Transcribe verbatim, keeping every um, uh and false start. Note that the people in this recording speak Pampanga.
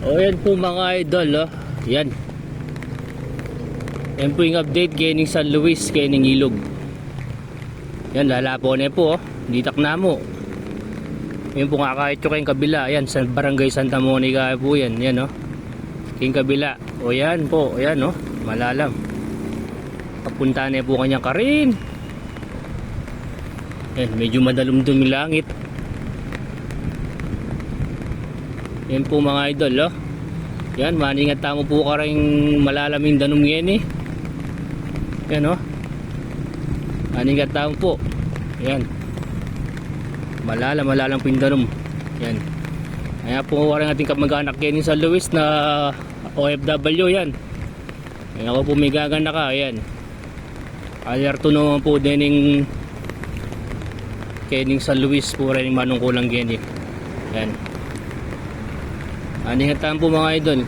O, yan po, mga idol, o. Yan. Yan po ing update kening San Luis, kening ilog. Yan, lalapo ne po, o. Ditak na mu. Yan po, ngakakit yu keng kabila. Yan, sa Barangay Santa Monica po yan. Yan, o. Keng kabila. O, yan po. Yan, o. Malalam. Papunta ne po kanyang karin. Yan, medyo madalumdum ing langit. Yan po, mga idol, o. Yan, maningat tamu po karing malalam ing danum ngeni. Yan, o. Maningat tamu po. Yan. Malalam, malalam po ing danum. Yan. Ayan po karing ating kamag-anak ngeni sa Luis na O F W, yan. Yan, aku po migaganaka, yan. Alerto naman po dening kening San Luis po rin manungkulan keni. Yan. Maningat tamu po, mga idol.